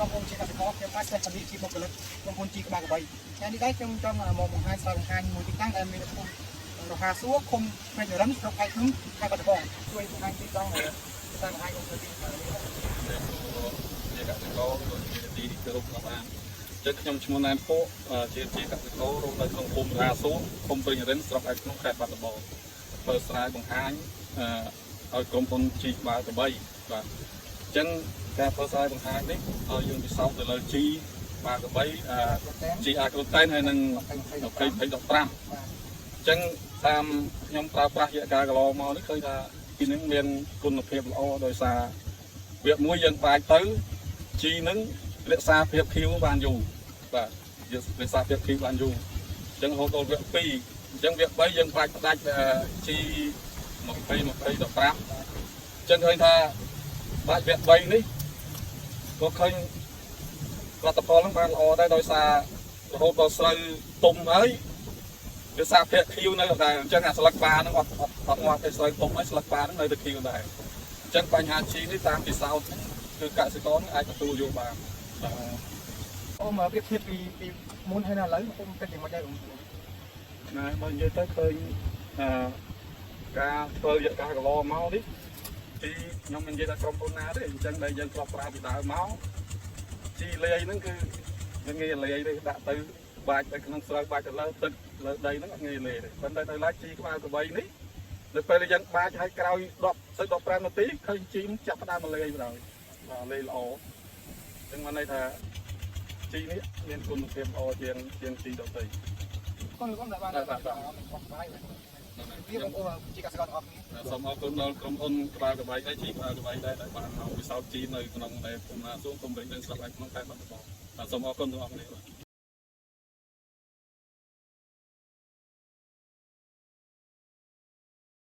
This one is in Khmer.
បងប្អូនជាកសិករខ្ញុំបាទសេះពលីជាបុគ្គលិកក្រុមហ៊ុនជីក្បាលក្របីថ្ងៃនេះដែរខ្ញុំចង់មកបង្ហាញស្រាវបង្ហាញមួយទីតាំងដែលមាននៅភូមិរហាសួរឃុំព្រែកនរិនស្រុកឯកភ្នំខេត្តបាត់ដំបងជួយបង្ហាញទីតាំងស្រាវបង្ហាញអង្គទីនេះ ជាកសិករដូចជាទីគោរពរាប់អានចឹងខ្ញុំឈ្មោះណែនភក់ជាកសិកររស់នៅក្នុងភូមិរាសូឃុំព្រិញរិនស្រុកឯកភ្នំខេត្តបាត់ដំបងធ្វើស្រែបង្ហាញឲ្យក្រុមហ៊ុនជីក្បាលក្របីបាទអញ្ចឹងការធ្វើស្រែបង្ហាញនេះឲ្យយើងពិសោធន៍ទៅលើជីក្បាលក្របីជីអាក្រូតែនហើយនឹង20 15អញ្ចឹងតាមខ្ញុំប្រើប្រាស់រយៈកាលកន្លងមកនេះឃើញថាពីនឹងមានគុណភាពល្អដោយសារវគ្គមួយយើងបាច់ទៅជីនឹងរក្សាភាពខៀវបានយូរបាទរក្សាភាពខៀវបានយូរអញ្ចឹងរហូតដល់វគ្គ2អញ្ចឹងវគ្គ3យើងបាច់ផ្ដាច់ជី20 20 15អញ្ចឹងឃើញថាបាច់វគ្គ3នេះក៏ឃើញលទ្ធផលហ្នឹងបានល្អដែរដោយសាររហូតដល់ស្រូវទុំហើយរក្សាភាពខៀវនៅដែរអញ្ចឹងអាស្លឹកបាហ្នឹងអត់អត់អត់ងាប់ទេស្រូវទុំហើយស្លឹកបាហ្នឹងនៅតែខៀវដែរអញ្ចឹងបញ្ហាជីនេះតាមពិសោធន៍ហ្នឹងគឺកសិករអាចទទួលយកបានបាទ អូមកប្រៀបធៀបពីពីមុនហើយនៅឥឡូវអូគិតយ៉ាងម៉េចដែរបង ណាបើនិយាយទៅឃើញអឺការធ្វើរយៈកាលកន្លងមកនេះទីខ្ញុំមិននិយាយថាក្រុមហ៊ុនណាទេអញ្ចឹងដែលយើងធ្លាប់ប្រើពីដើមមកជីលាយហ្នឹងគឺមិនងាយលាយទេដាក់ទៅបាច់ទៅក្នុងស្រូវបាច់ទៅលើទឹកលើដីហ្នឹងអត់ងាយលាយទេប៉ុន្តែដោយឡែកជីក្បាលក្របីនេះនៅពេលដែលយើងបាច់ឲ្យក្រោយ10ទៅ15នាទីឃើញជីចាប់ផ្ដើមមកលាយបណ្ដោយបាទលាយល្អអញ្ចឹងមានន័យថាជីនេះមានគុណភាពល្អជាងជាងជីដទៃ កូនកូនដែលបានអស់បាយវាបងប្អូនជាកសិករទាំងអស់គ្នា សូមអរគុណដល់ក្រុមហ៊ុនក្បាលក្របីដែរជីក្បាលក្របីដែរដែលបានមកពិសោធន៍ជីនៅក្នុងនៃភូមិណាសួងគុំរិញនិងស្រុកឯកក្នុងខេត្តបាត់ដំបងបាទសូមអរគុណទាំងអស់គ្នាបាទ